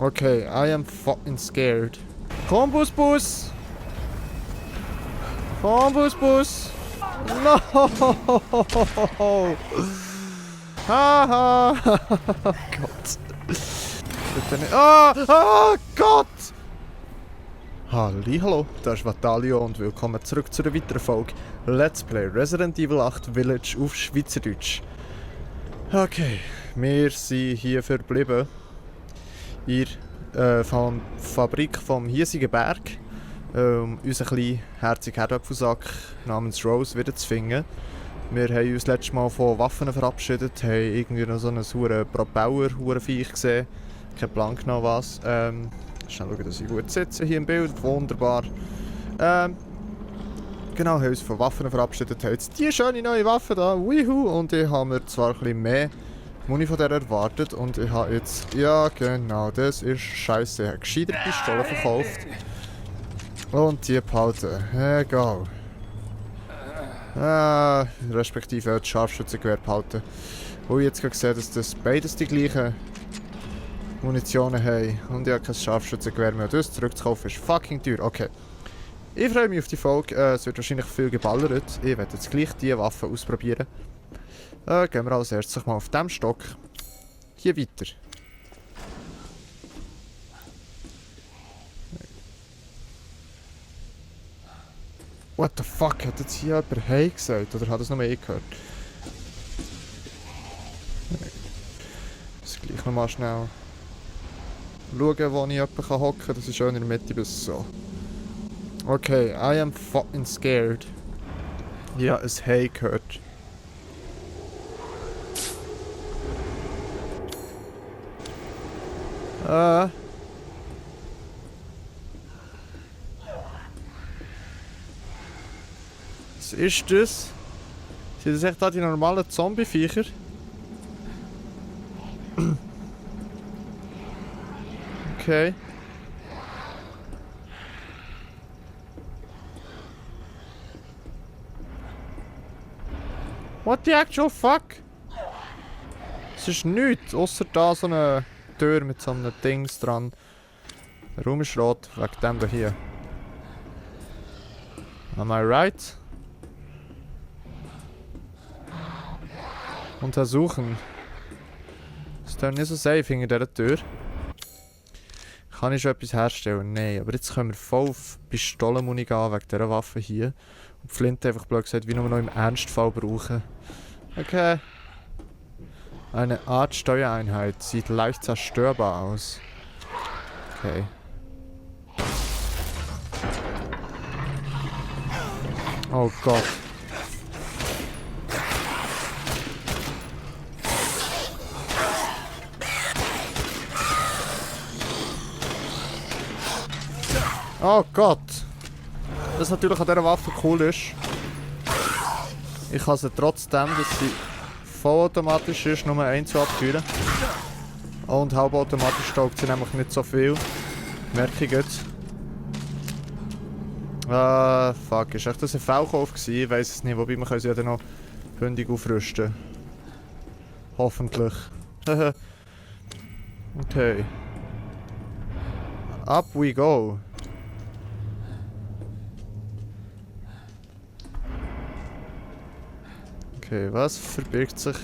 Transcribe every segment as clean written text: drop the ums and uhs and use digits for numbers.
Okay, I am fucking scared. Komm, Bus! Komm, Bus! No! Haha! Gott. Bitte nicht. Ah! Gott! Hallo, das ist Vatalio und willkommen zurück zu einer weiteren Folge Let's Play Resident Evil 8 Village auf Schweizerdeutsch. Okay, wir sind hier verblieben in der Fabrik vom hiesigen Berg, unseren kleinen herzigen Herdöpfelsack namens Rose wieder zu finden. Wir haben uns letztes Mal von Waffen verabschiedet, haben irgendwie noch so einen sauren Propeller-Viech gesehen. Kein Plan genau was. Schnell schauen, dass ich gut sitze hier im Bild. Wunderbar. Genau, haben uns von Waffen verabschiedet. Haben jetzt diese schöne neue Waffe da. Wihu! Und ich habe mir zwar ein bisschen mehr Muni von der erwartet. Und ich habe jetzt... Ja, genau, das ist scheiße. Ich habe gescheiter Pistolen verkauft. Und die behalten. Egal. Respektive das Scharfschützengewehr behalten. Wo ich jetzt gerade gesehen, dass das beides die gleichen Munitionen haben. Und ich habe kein Scharfschützengewehr mehr. Das zurückzukaufen ist fucking teuer. Okay. Ich freue mich auf die Folge. Es wird wahrscheinlich viel geballert. Ich werde jetzt gleich diese Waffe ausprobieren. Gehen wir als erstes mal auf diesem Stock hier weiter. What the fuck? Hat jetzt hier jemand Hey gesagt? Oder hat das nur ich gehört? Jetzt gleich nochmal schnell schauen, wo ich jemanden hocken kann. Das ist schön in der Mitte bis so. Okay, I am fucking scared. Ja, ein Hey gehört. Was ist das? Sind das echt da die normalen Zombie-Viecher? Okay. What the actual fuck? Es ist nichts, außer da so eine Tür mit so einem Dings dran. Der Raum ist rot, wegen dem da hier. Am I right? Untersuchen. Ist da nicht so safe hinter dieser Tür? Kann ich schon etwas herstellen? Nein, aber jetzt können wir voll auf Pistolenmuni gehen wegen dieser Waffe hier. Und die Flinte einfach blöd gesagt, wie nur noch im Ernstfall brauchen. Okay. Eine Art Steuereinheit. Sieht leicht zerstörbar aus. Okay. Oh Gott. Oh Gott! Das natürlich an dieser Waffe cool ist. Ich kann sie trotzdem, dass sie vollautomatisch ist, nur eins abführen. Und halbautomatisch taugt sie nämlich nicht so viel. Merke ich jetzt. Fuck, ist echt das ein V-Kauf gewesen? Ich weiss es nicht, wobei man sie ja dann noch hündig aufrüsten. Hoffentlich. Okay. Up we go. Okay, was verbirgt sich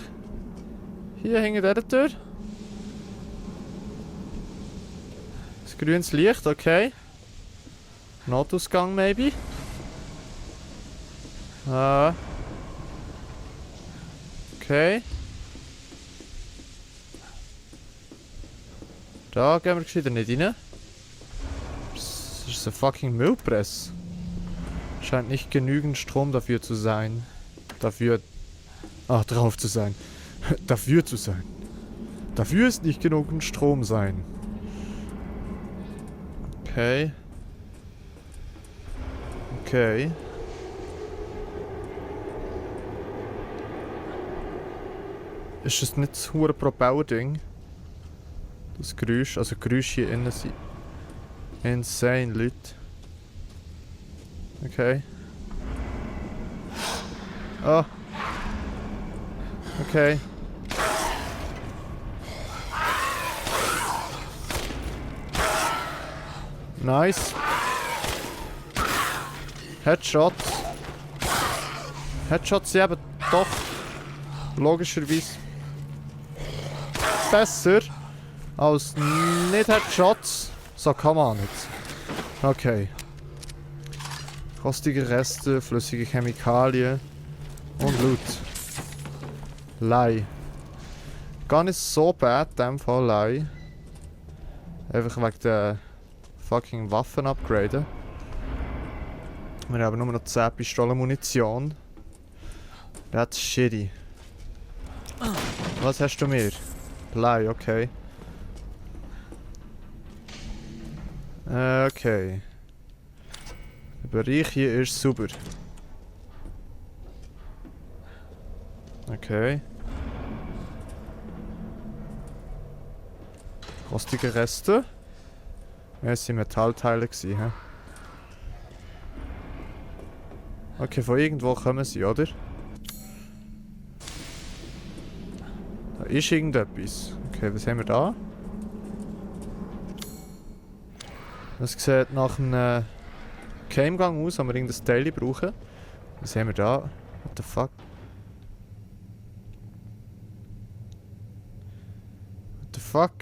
hier hinter dieser Tür? Das grünes Licht, okay. Notausgang, maybe. Okay. Da gehen wir gescheiter nicht rein. Das ist eine fucking Müllpresse. Scheint nicht genügend Strom dafür zu sein. Drauf zu sein. Dafür zu sein. Dafür ist nicht genug Strom sein. Okay. Okay. Ist das nicht das hure Propeller-Ding? Das Geräusch, also Geräusch hier innen sind insane, Leute. Okay. Oh. Okay. Nice. Headshots. Headshots sind eben doch logischerweise besser als nicht Headshots. So, come on jetzt. Okay. Kostige Reste, flüssige Chemikalien und Loot. Lei. Gar nicht so bad, in dem Fall Lei. Einfach wegen der fucking Waffen upgraden. Wir haben nur noch 10 Pistolen Munition. That's shitty. Was hast du mir? Blei, okay. Okay. Der Bereich hier ist super. Okay. Kostige Reste. Es waren Metallteile gewesen, hä? Okay, von irgendwo kommen sie, oder? Da ist irgendetwas. Okay, was haben wir da? Das sieht nach einem Gamegang aus, wo wir irgendein Daily brauchen. Was haben wir da? What the fuck? What the fuck?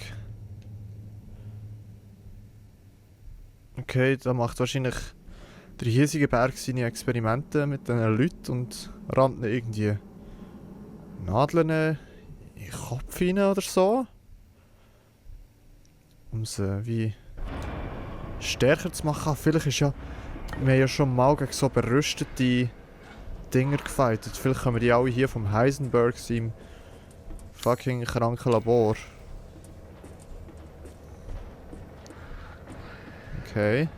Okay, da macht wahrscheinlich der hiesige Berg seine Experimente mit diesen Leuten und rammt ihnen irgendwie Nadeln in den Kopf rein oder so. Um sie wie stärker zu machen. Vielleicht ist ja... Wir haben ja schon mal gegen so berüstete Dinger gefightet. Vielleicht kommen die alle hier vom Heisenberg im fucking kranken Labor. Okay.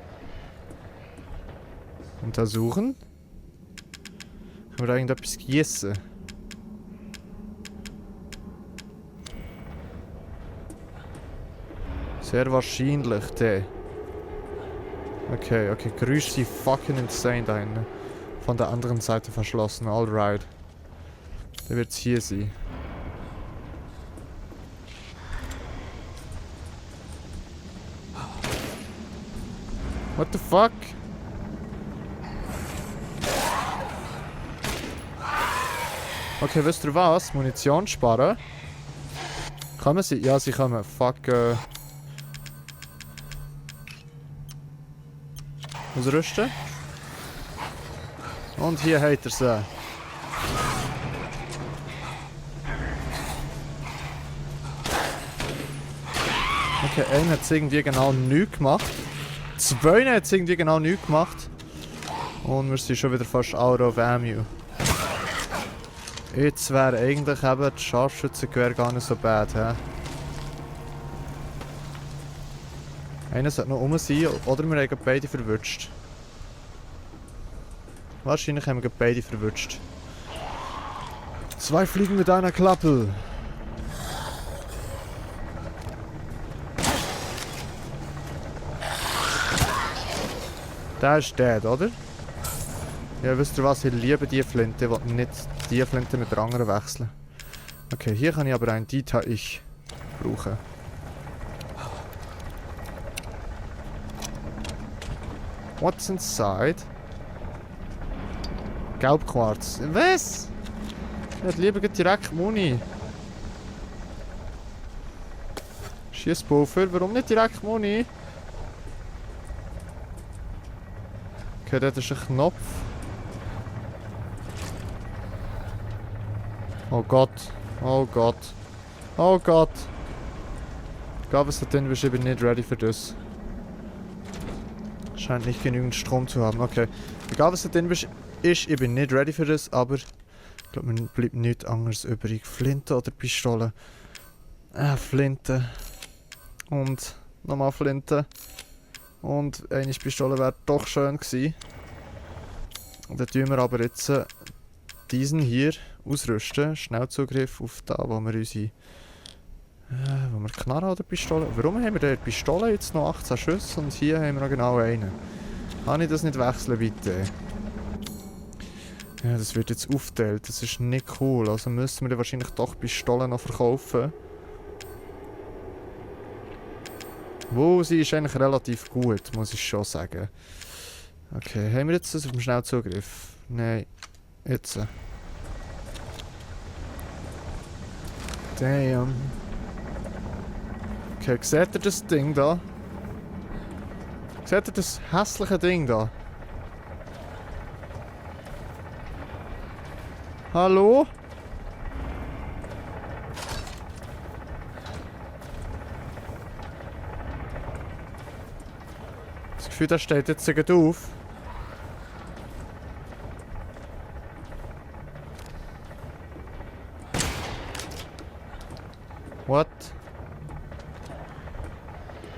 Untersuchen. Können wir da irgendetwas gießen? Sehr wahrscheinlich der. Okay, okay. Geräusche sind fucking insane da hinten. Von der anderen Seite verschlossen. Alright. Der wird hier sein. What the fuck? Okay, wisst ihr was? Munition sparen. Kommen sie? Ja, sie kommen. Fuck. Ausrüsten. Und hier hat er sie. Okay, einer hat es irgendwie genau nichts gemacht. Zwei hat es irgendwie genau nichts gemacht. Und wir sind schon wieder fast out of ammo. Jetzt wäre eigentlich eben das Scharfschützengewehr gar nicht so bad, hä? Einer sollte noch rum sein, oder wir haben beide verwünscht. Wahrscheinlich haben wir beide verwünscht. Zwei Fliegen mit einer Klappe. Der ist dead, oder? Ja, wisst ihr was? Ich liebe die Flinte. Ich will nicht die Flinte mit der anderen wechseln. Okay, hier kann ich aber ein Dita-Ich brauchen. What's inside? Gelbquarz. Was? Ich hätte lieber direkt Muni. Schiesspulver. Warum nicht direkt Muni? Okay, dort ist ein Knopf. Oh Gott. Oh Gott. Oh Gott. Egal was da drin ist, ich bin nicht ready für das. Scheint nicht genügend Strom zu haben. Okay. Egal was da drin ist, ich bin nicht ready für das, aber ich glaube, mir bleibt nichts anderes übrig. Flinte oder Pistole? Flinte. Und nochmal Flinte. Und eine Pistole wäre doch schön gewesen. Und dann tun wir aber jetzt diesen hier ausrüsten. Schnellzugriff auf da, wo wir unsere... wo wir Knarre oder Pistole... Warum haben wir der Pistole jetzt noch 18 Schüsse und hier haben wir noch genau einen? Kann ich das nicht wechseln, bitte? Ja, das wird jetzt aufgeteilt. Das ist nicht cool. Also müssen wir dann wahrscheinlich doch Pistolen noch verkaufen. Wo sie ist eigentlich relativ gut, muss ich schon sagen. Okay, haben wir jetzt das auf dem Schnellzugriff? Nein. Jetzt. Damn. Okay, seht ihr das Ding da? Seht ihr das hässliche Ding da? Hallo? Das Gefühl, da steht jetzt sogar auf. What?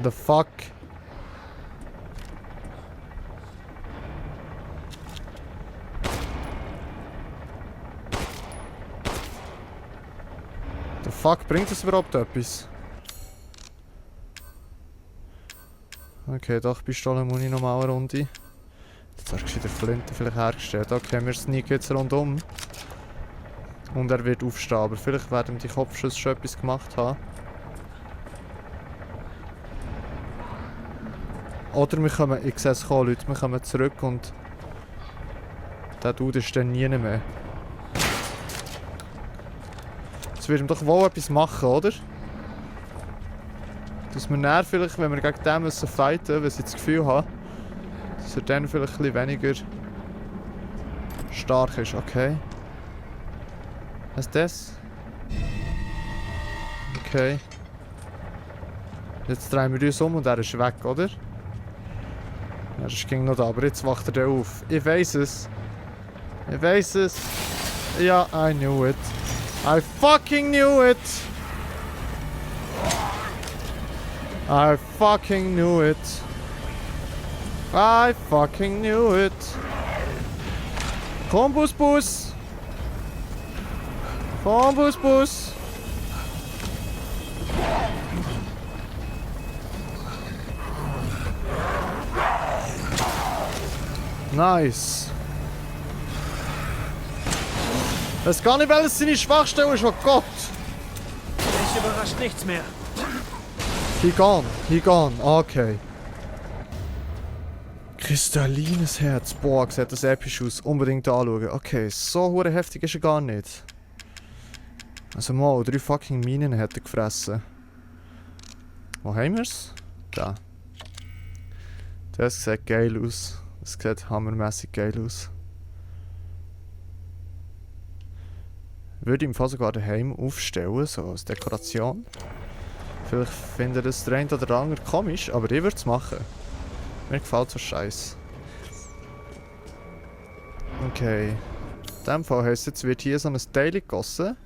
The fuck? The fuck, bringt das überhaupt etwas? Okay, doch, Pistole muss ich nochmal eine Runde. Jetzt hast du gescheiter Flinte vielleicht hergestellt. Okay, wir sneaken jetzt rundum. Und er wird aufstehen, aber vielleicht werden die Kopfschüsse schon etwas gemacht haben. Oder wir kommen, ich sehe es kommen, Leute, wir kommen zurück und der Dude ist dann nie mehr. Jetzt wird ihm doch wohl etwas machen, oder? Dass wir dann vielleicht, wenn wir gegen den müssen fighten, weil ich das Gefühl habe, dass er dann vielleicht ein bisschen weniger stark ist, okay. Was ist das? Okay. Jetzt drehen wir uns um und er ist weg, oder? Ja, das ging noch da, aber jetzt wacht er dann auf. Ich weiss es. Ich weiss es. Ja, I knew it. I fucking knew it! I fucking knew it. I fucking knew it. Komm, Bus! Komm, Bus! Nice. Es gar nicht, weil es seine Schwachstelle ist, oh Gott. Mich überrascht nichts mehr. He gone, okay. Kristallines Herz, boah, sieht das episch aus, unbedingt anschauen. Okay, so hure heftig ist er gar nicht. Also mal, 3 fucking Minen hat er gefressen. Wo haben wir's? Da. Das sieht geil aus. Das sieht hammermäßig geil aus. Würde im Fall sogar daheim aufstellen, so als Dekoration. Vielleicht findet es der eine oder andere komisch, aber ich würde es machen. Mir gefällt so scheiß. Okay. In dem Fall heisst jetzt, wird hier so ein Daily gegossen.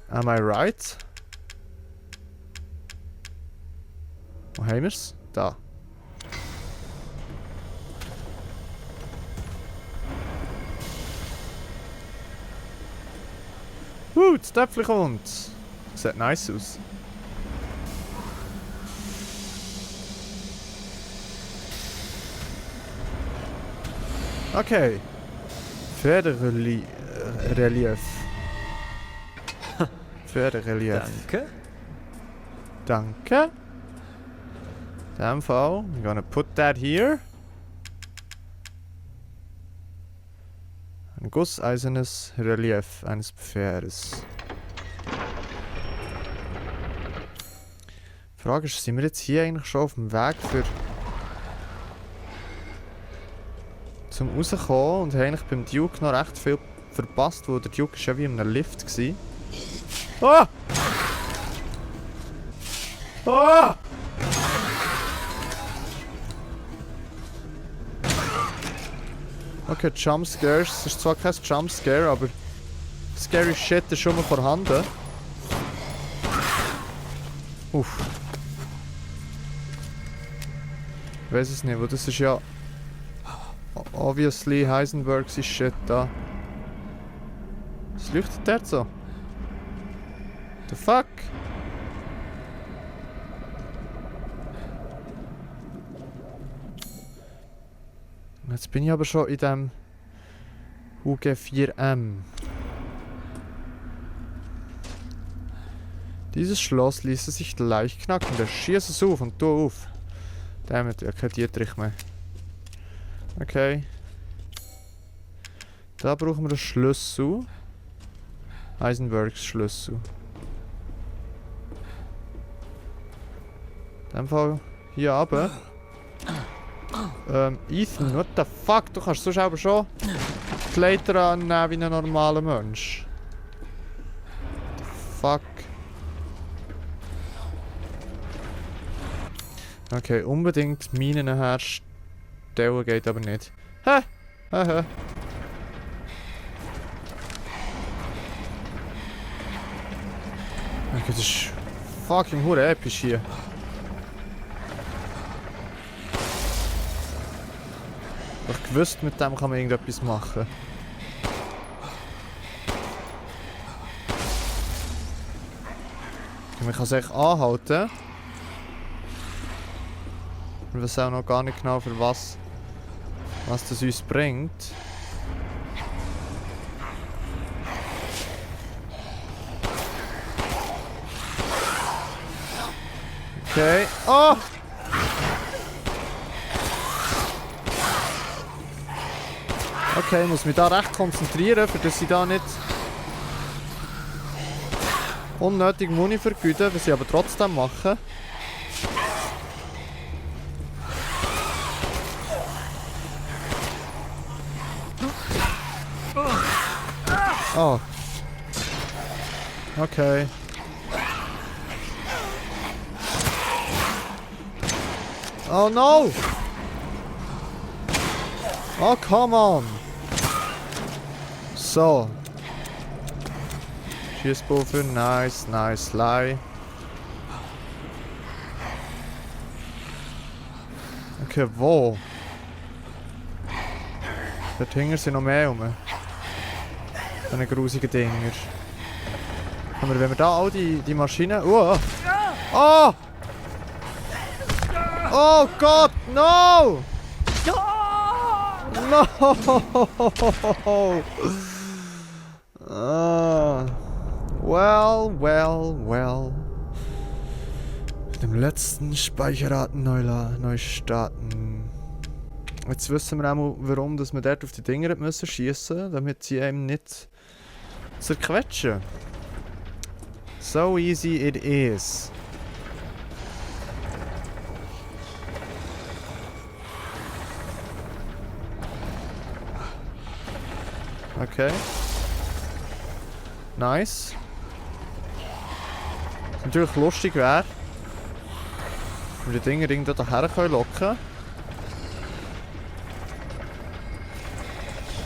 Am I right? Wo haben wir's? Da. Das Töpfchen kommt. Sieht nice aus. Okay. Förderrelief. Förderrelief. Danke. Danke. In dem Fall, I'm gonna put that here. Ein gusseisernes Relief eines Pferdes. Die Frage ist, sind wir jetzt hier eigentlich schon auf dem Weg für zum rauskommen und haben eigentlich beim Duke noch recht viel verpasst, wo der Duke ist ja wie in einem Lift war. Ah! Ah! Okay, Jumpscares. Es ist zwar kein Jumpscare, aber scary shit ist schon mal vorhanden. Uff. Ich weiß es nicht, weil das ist ja obviously Heisenbergs Shit da. Was leuchtet der so? The fuck? Jetzt bin ich aber schon in dem UG4M. Dieses Schloss ließe sich leicht knacken. Dann schieß es auf und tu auf. Damit, ja, kein Dietrich mehr. Okay. Da brauchen wir einen Schlüssel. Heisenbergs Schlüssel. In dem Fall hier runter. Ethan, what the fuck? Du kannst sonst aber schon die Leiter annehmen wie ein normaler Mensch. The fuck? Okay, unbedingt Minen herstellen geht aber nicht. Hä? Hä? Okay, das ist fucking hure episch hier. Ich gewusst, mit dem kann man irgendetwas machen. Okay, man kann es echt anhalten. Wir wissen auch noch gar nicht genau, für was das uns bringt. Okay. Oh! Okay, ich muss mich da recht konzentrieren, für dass ich da nicht unnötig Muni vergüten, was ich aber trotzdem mache. Oh. Okay. Oh no! Oh, come on! So. Schießpulver, nice, nice, lie. Okay, wo? Dort hinten sind noch mehr rum. So eine grusige Dinger. Aber wenn wir da all die Maschinen... Oh! Oh Gott, no! No! Well. Mit dem letzten Speicherraten neu starten. Jetzt wissen wir auch, warum dass wir dort auf die Dinger müssen schießen, damit sie einem nicht zerquetschen. So easy it is. Okay. Nice. Was natürlich lustig wäre, wenn wir die Dinger irgendwie hierher locken können.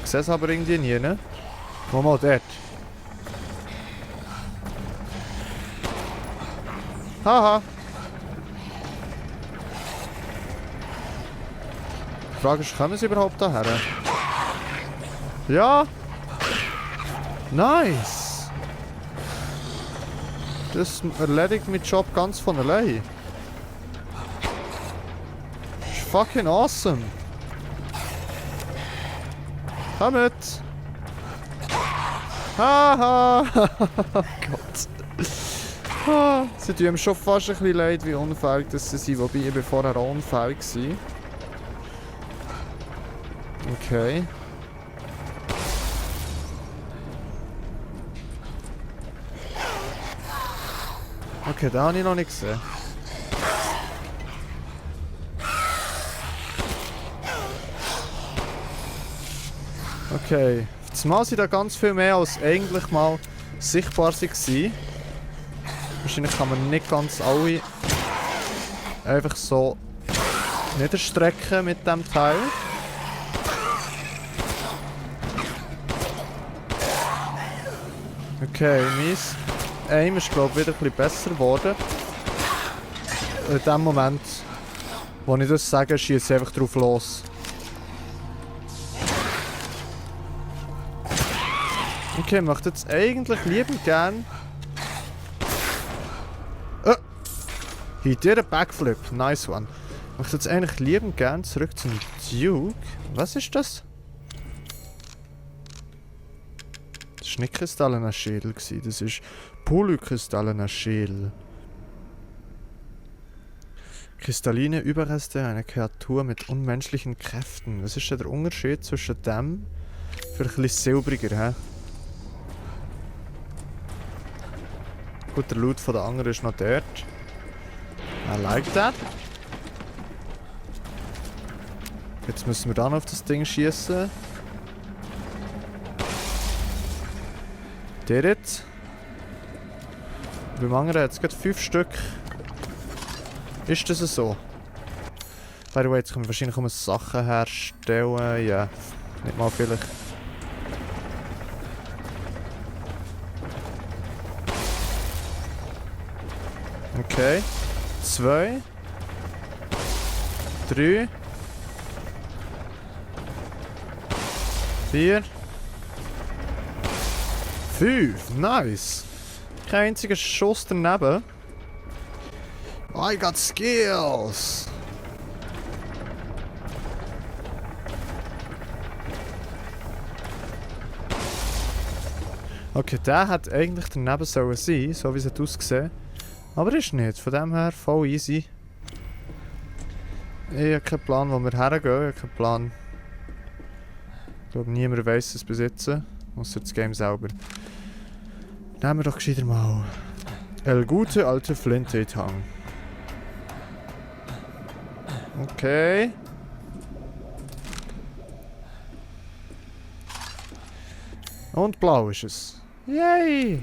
Ich sehe es aber irgendwie nie, ne? Komm mal dort. Haha. Die Frage ist, kommen sie überhaupt daher? Ja! Nice! Das erledigt meinen Job ganz von allein. Das ist fucking awesome! Kommt! Haha! Gott! Sie tun mir schon fast ein bisschen leid, wie unfähig das sie sind, wobei ich bin vorher auch unfähig war. Okay. Okay, da habe ich noch nicht gesehen. Okay. Jetzt mal sind da ganz viel mehr als eigentlich mal sichtbar waren. Wahrscheinlich kann man nicht ganz alle einfach so niederstrecken mit dem Teil. Okay, mies. Aim ist glaube ich wieder ein bisschen besser geworden. In dem Moment, wo ich das sage, schieße ich einfach drauf los. Okay, ich möchte jetzt eigentlich liebend gern... He did a backflip, nice one. Ich möchte jetzt eigentlich liebend gern zurück zum Duke. Was ist das? Das war nicht kristallener Schädel, das ist polykristallener Schädel. Kristalline Überreste einer Kreatur mit unmenschlichen Kräften. Was ist denn der Unterschied zwischen dem? Vielleicht ein bisschen silbriger, hä? Gut, der Loot von der anderen ist noch dort. I like that. Jetzt müssen wir dann auf das Ding schießen. Der jetzt. Beim anderen hat es gerade 5 Stück. Ist das so? By the way, jetzt können wir wahrscheinlich Sachen herstellen. Ja, nicht mal vielleicht. Okay. 2. 3. 4. 5. Nice. Kein einziger Schuss daneben. I got skills. Okay, der hat eigentlich daneben sollen sein, so wie es hat ausgesehen. Aber ist nicht, von dem her voll easy. Ich habe keinen Plan, wo wir hergehen. Ich habe keinen Plan. Ich glaube, niemand weiss es besitzen. Außer das Game selber. Nehmen wir doch gescheiter mal. Gute alte Flinte-Tang. Okay. Und blau ist es. Yay!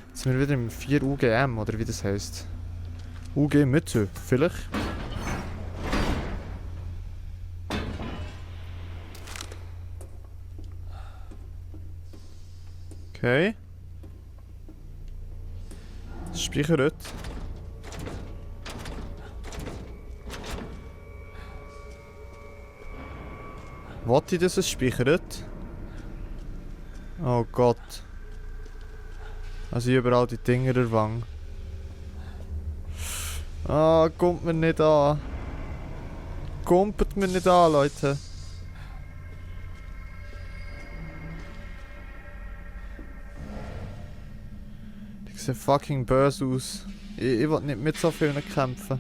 Jetzt sind wir wieder im 4 UGM, oder wie das heisst. UG Mitte, vielleicht? Okay. Es speichert. Wollte ich, dass es speichert? Oh Gott. Also überall die Dinger der Wang. Ah, kommt mir nicht an. Kommt mir nicht an, Leute. Die sehen fucking böse aus. Ich will nicht mit so vielen kämpfen.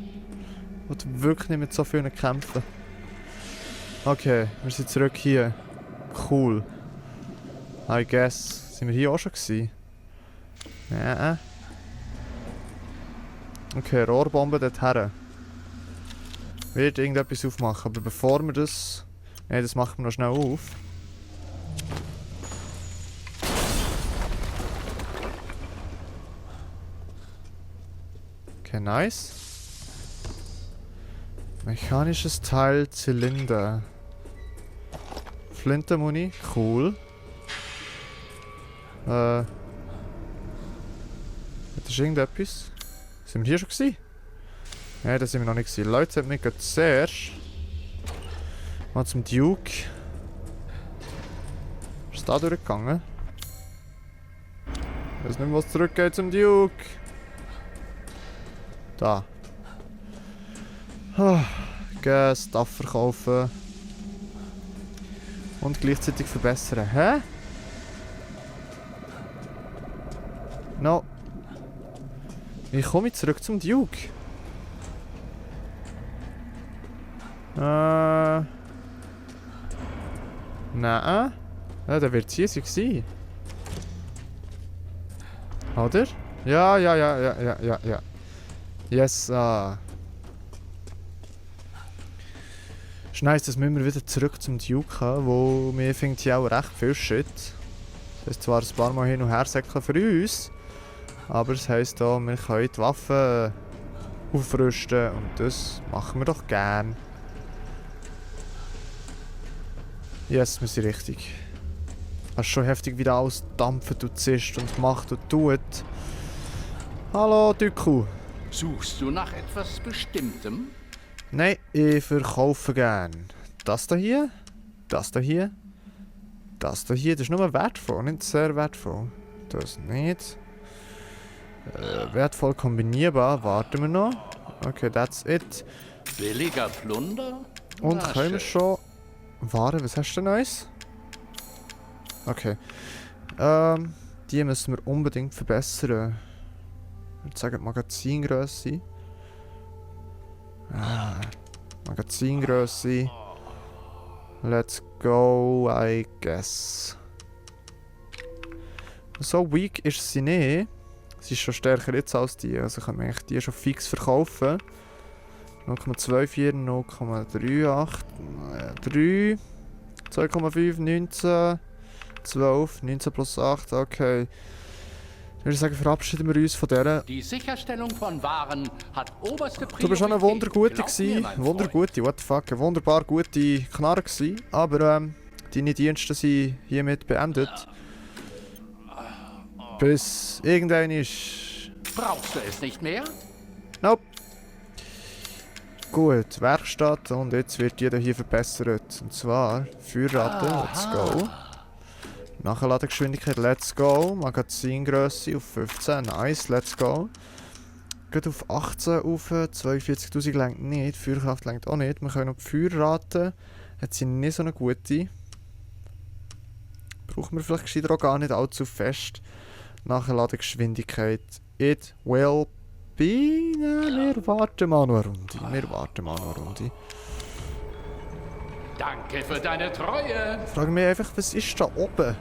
Ich will wirklich nicht mit so vielen kämpfen. Okay, wir sind zurück hier. Cool. I guess. Sind wir hier auch schon gewesen? Ja. Okay, Rohrbombe dorthin. Wird irgendetwas aufmachen, aber bevor wir das... Ne, das machen wir noch schnell auf. Okay, nice. Mechanisches Teil, Zylinder. Flintermuni, cool. Das ist irgendetwas. Sind wir hier schon gewesen? Nein, das sind wir noch nicht gewesen. Leute, hat mich gerade zuerst mal zum Duke. Ist da durchgegangen? Ich weiß nicht, was zurückgeht zum Duke. Da. Gas, Stuff verkaufen. Und gleichzeitig verbessern. Hä? No. Wie komme ich zurück zum Duke? Nein. Ja, der wird es hier sein. Oder? Ja. Yes, ist nice, dass wir immer wieder zurück zum Duke haben, wo mir findet ja auch recht viel Shit. Das ist zwar ein paar Mal hin und her säckeln für uns, aber es heisst auch, wir können die Waffen aufrüsten und das machen wir doch gern. Yes, wir sind richtig. Hast schon heftig wieder alles dampft und zischt und macht und tut. Hallo, Tyku. Suchst du nach etwas Bestimmtem? Nein, ich verkaufe gern. Das da hier, das da hier, das da hier, das ist nur wertvoll, nicht sehr wertvoll. Das nicht. Wertvoll kombinierbar, warten wir noch. Okay, that's it. Billiger Plunder? Und können wir schon... Warte, was hast du denn Neues? Okay. Die müssen wir unbedingt verbessern. Ich würde sagen, die Magazingrösse. Magazingrösse. Let's go, I guess. So weak ist sie nicht. Sie ist schon stärker jetzt als die. Also können wir eigentlich die schon fix verkaufen. 0,24, 0,38, 3, 2,5, 19, 12, 19 plus 8, okay. Ich würde sagen, verabschieden wir uns von der. Die Sicherstellung von Waren hat oberste Priorität. Du bist schon eine wundergute Glaub mir, gewesen. mein Wundergute, what the fuck. Eine wunderbar gute Knarre gewesen. Aber deine Dienste sind hiermit beendet. Bis irgendein ist. Freund. Brauchst du es nicht mehr? Nope. Gut, Werkstatt und jetzt wird jeder hier verbessert. Und zwar Feuerrate, let's go. Nachladegeschwindigkeit, let's go. Magazingrösse auf 15, nice, let's go. Geht auf 18 auf, 42'000 lenkt nicht, Feuerkraft lenkt auch nicht. Wir können auf die Feuerrate, hat sie nicht so eine gute. Brauchen wir vielleicht gescheiter auch gar nicht allzu fest. Nachladegeschwindigkeit, it will be. Wir warten mal noch eine Runde. Danke für deine Treue. Ich frage mich einfach, was ist da oben?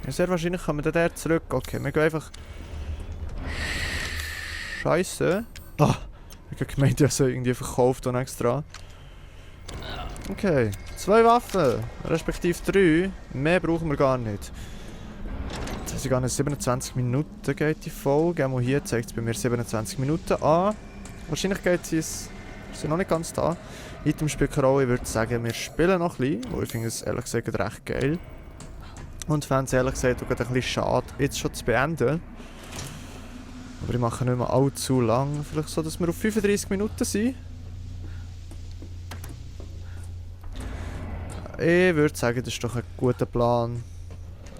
Ja, sehr wahrscheinlich kommen wir da zurück. Okay, wir gehen einfach. Scheiße. Ah, ich habe gemeint, ich habe sie irgendwie verkauft und extra. Okay, 2 Waffen, respektive 3. Mehr brauchen wir gar nicht. Das sind gar nicht 27 Minuten geht die Folge. Einmal hier zeigt es bei mir 27 Minuten an. Wahrscheinlich geht es noch nicht ganz da. Item spielt keine Rolle, ich würde sagen, wir spielen noch ein bisschen. Weil ich finde es ehrlich gesagt recht geil. Und fände es ehrlich gesagt auch ein bisschen schade, jetzt schon zu beenden. Aber ich mache nicht mehr allzu lang. Vielleicht so, dass wir auf 35 Minuten sind. Ich würde sagen, das ist doch ein guter Plan.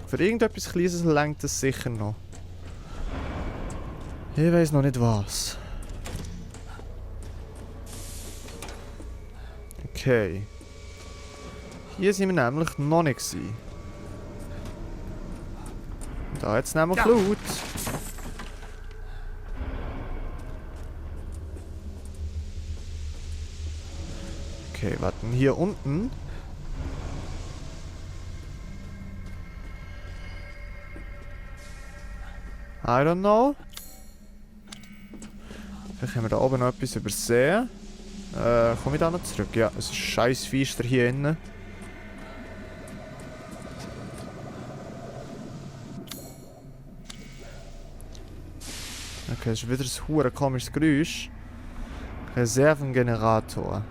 Für irgendetwas Kleines lenkt es sicher noch. Ich weiß noch nicht was. Okay. Hier sind wir nämlich noch nicht gewesen. Da hat es nämlich Loot. Okay, warten hier unten. I don't know. Vielleicht haben wir da oben noch etwas übersehen. Komme ich da noch zurück? Ja, es ist scheiß Feister hier innen. Okay, das ist wieder ein hure komisches Geräusch. Reservengenerator.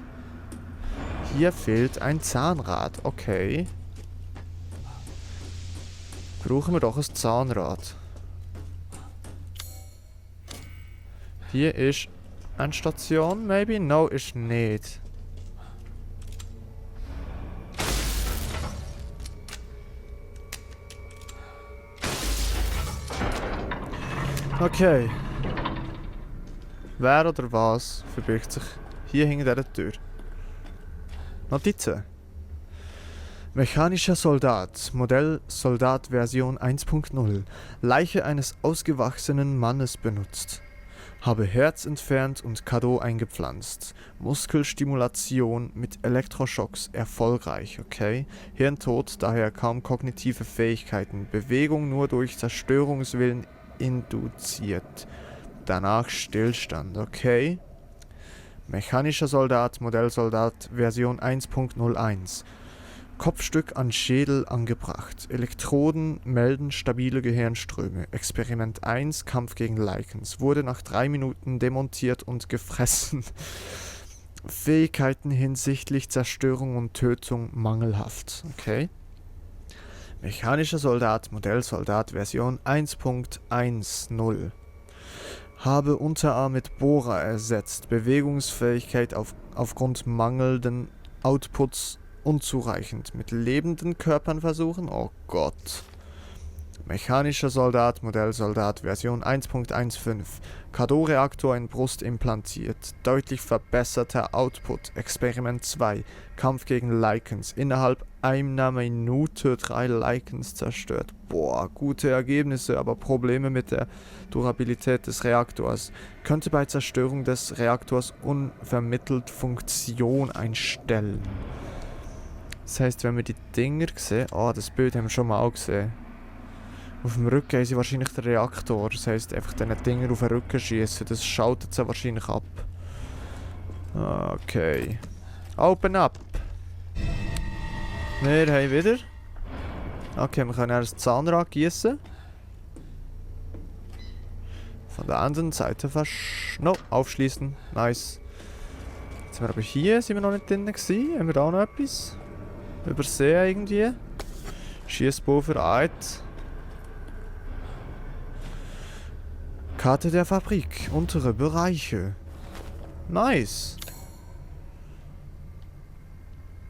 Hier fehlt ein Zahnrad. Okay. Brauchen wir doch ein Zahnrad. Hier ist eine Station, maybe? No, ist nicht. Okay. Wer oder was verbirgt sich hier hinter dieser Tür? Notizen. Mechanischer Soldat, Modell Soldat Version 1.0. Leiche eines ausgewachsenen Mannes benutzt. Habe Herz entfernt und Cadeau eingepflanzt. Muskelstimulation mit Elektroschocks erfolgreich, okay? Hirntod, daher kaum kognitive Fähigkeiten. Bewegung nur durch Zerstörungswillen induziert. Danach Stillstand, okay? Mechanischer Soldat, Modellsoldat, Version 1.01. Kopfstück an Schädel angebracht. Elektroden melden stabile Gehirnströme. Experiment 1, Kampf gegen Lycans. Wurde nach 3 Minuten demontiert und gefressen. Fähigkeiten hinsichtlich Zerstörung und Tötung mangelhaft. Okay. Mechanischer Soldat, Modellsoldat, Version 1.10. Habe Unterarm mit Bohrer ersetzt. Bewegungsfähigkeit aufgrund mangelnden Outputs unzureichend. Mit lebenden Körpern versuchen? Oh Gott. Mechanischer Soldat, Modellsoldat, Version 1.15. Kado-Reaktor in Brust implantiert. Deutlich verbesserter Output. Experiment 2. Kampf gegen Lycans. Innerhalb einer Minute 3 Lycans zerstört. Boah, gute Ergebnisse, aber Probleme mit der Durabilität des Reaktors. Könnte bei Zerstörung des Reaktors unvermittelt Funktion einstellen. Das heisst, wenn wir die Dinger sehen... Oh, das Bild haben wir schon mal gesehen. Auf dem Rücken haben sie wahrscheinlich den Reaktor. Das heisst, einfach diesen Dinger auf den Rücken schießen. Das schaltet sie wahrscheinlich ab. Okay. Open up. Wir haben wieder. Okay, wir können erst das Zahnrad gießen. Von der anderen Seite aufschließen. Nice. Jetzt sind wir aber hier. Sind wir noch nicht drin gewesen? Haben wir da noch etwas? Übersehen irgendwie. Schießpulver, Eid. Karte der Fabrik. Untere Bereiche. Nice.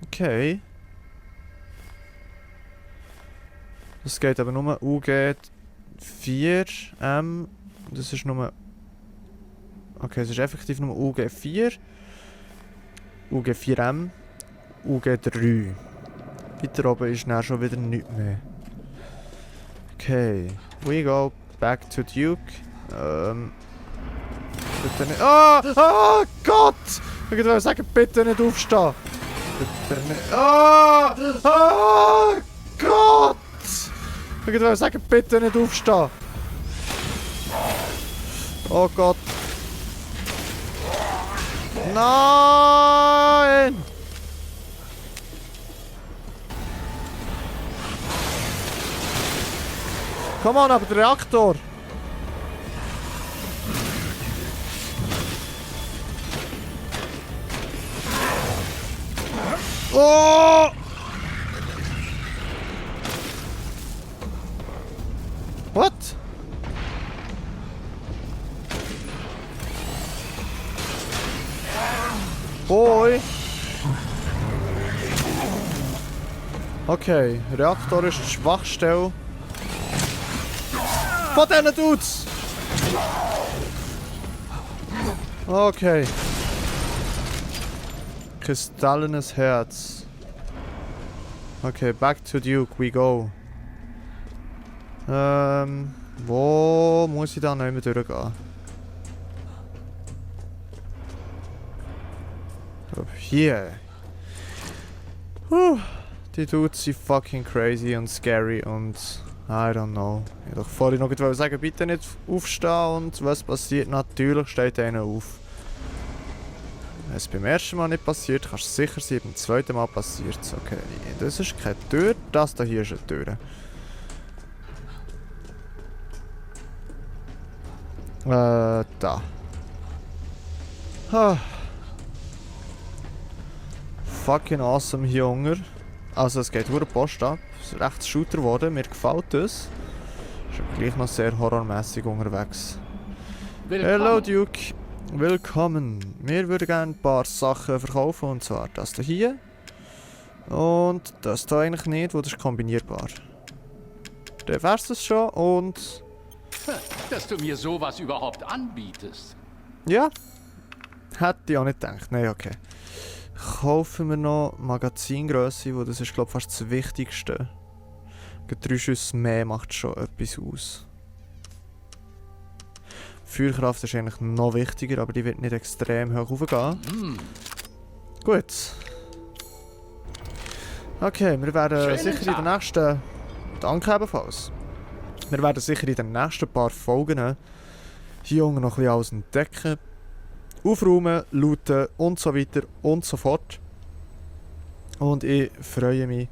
Okay. Das geht aber nur UG4. Das ist nur... Okay, es ist effektiv nur UG4. UG4M. UG3. Weiter oben ist dann schon wieder nichts mehr. Okay. We go back to Duke. Bitte nicht... Oh Gott! Ich wollte sagen, bitte nicht aufstehen. Bitte nicht... Oh Gott! Ich wollte sagen, bitte nicht aufstehen. Oh Gott. Nein! Komm on, aber der Reaktor! Oh! What? Boy! Okay, Reaktor ist die Schwachstelle von diesen Dudes! Okay. Kristallenes Herz. Okay, back to Duke we go. Wo muss ich da nicht mehr durchgehen? Hier. Die Dudes sind fucking crazy und scary und I don't know. Ich wollte doch vorhin noch sagen, bitte nicht aufstehen und was passiert? Natürlich steht einer auf. Wenn es beim ersten Mal nicht passiert, kannst du sicher sein, beim zweiten Mal passiert es. Okay, das ist keine Tür, das da hier ist eine Tür. Da. Fucking awesome hier unten. Also es geht nur Post ab. Es ist recht Shooter geworden, mir gefällt das. Ist aber gleich noch sehr horrormäßig unterwegs. Hello Duke. Willkommen. Wir würden gerne ein paar Sachen verkaufen, und zwar das hier. Und das da eigentlich nicht, wo das ist kombinierbar. Dann wär's das schon und... Dass du mir sowas überhaupt anbietest. Ja. Hätte ich auch nicht gedacht. Nein, okay. Kaufen wir noch Magazingrösse, wo das ist glaube ich fast das Wichtigste. 3 Schüsse mehr macht schon etwas aus. Feuerkraft ist eigentlich noch wichtiger, aber die wird nicht extrem hoch raufgehen. Gut. Okay, wir werden Schönen sicher Tag. in den nächsten... Danke ebenfalls. Wir werden sicher in den nächsten paar Folgen hier unten noch ein bisschen alles entdecken. Aufräumen, looten und so weiter und so fort. Und ich freue mich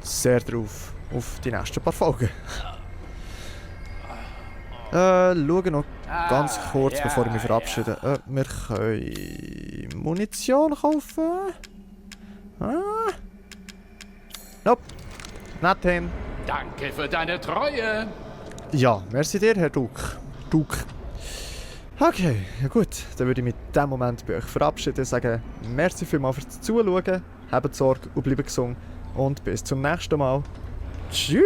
sehr drauf, auf die nächsten paar Folgen. Schauen noch ganz kurz, bevor ich mich verabschiede. Wir können Munition kaufen. Nope. Nicht hin. Danke für deine Treue. Ja, merci dir, Herr Duke. Okay, ja gut. Dann würde ich mit diesem Moment bei euch verabschieden und sagen, merci vielmals fürs Zuschauen, habt Sorge und bleibt gesund und bis zum nächsten Mal. Tschüss!